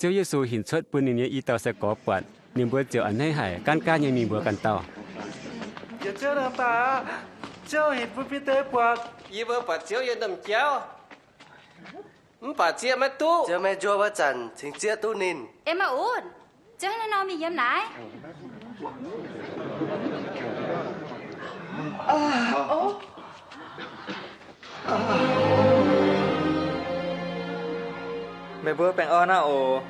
Ziouv Yesu hinc cuotv bun ninh nyei i dauh sai-gorx buatc, ninh mbuo ziouc a'hneiv haic, gaanv gaanv nyei mingh mbuox ganh dauh, Ziouv, Ziouv, hinc bun Bide buatc. Yie mbuo buatc Ziouv yiem domh jauv, mv baac zieqv maiv duqv. Ziouv maiv njuov wuov zanc cingx zieqv duqv ninh. Ziouv hnangv naaiv nor mingh yiem naaiv. Meih mbuo baengh orn aqv oc.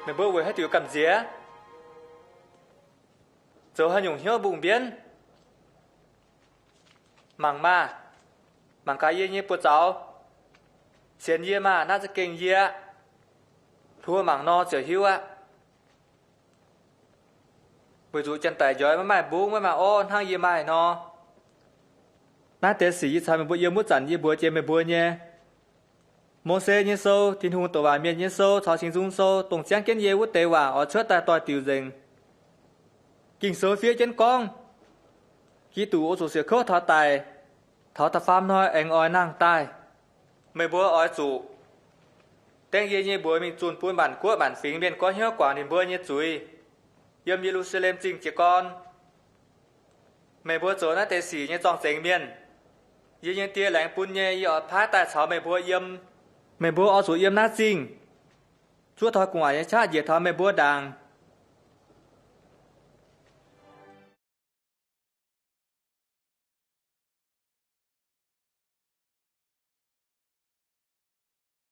Meih mbuo weic haaix diuc gamh nziex? Zoux haaix nyungc hnyouv mbungh mbienv? Mangc maah! Mangc gaax yie nyei buoz zaux. Sienx yie maah! Naaiv za'gengh yie aqv. Hluo mangc nor ziouc hiuv aqv. Weic zuqc janx-daic njoix maiv maaih mbungv maiv maaih orv hnangv yie maaih nor. Naaiv deix sic yie caux meih mbuo yiem wuov zanc yie mbuox jiex meih mbuo nyei. Mose nyei sou, Tin-Hungh douc waac mienh nyei sou caux Singx Nzung Sou dongh ziangv jienv yie wuov deix waac oix cuotv daaih doix-diuc nzengc. Ging-Sou fiev jienv gorngv, Giduc oix zuqc siouc kouv taux daic, taux da'faam hnoi aengx oix nangh daaih. Meih mbuo oix zuqc dengv yie nyei mbuox mingh zunh bun maanc guoqv maanc fingx mienh goiv hnyouv guangc ninh mbuo nyei zuiz, yiem Ye^lu^saa^lem Zingh jiez gorn. Meih mbuo zoux naaiv deix sic nyei zorng-zengx mienh. Yie nyei Die laengz bun nyei yie oix paaiv daaih caux meih mbuo yiem. Meih mbuo oix zuqc yiem naaiv zingh, zuov taux gu'nguaaic nyei qaqv njiec taux meih mbuo ndaangc.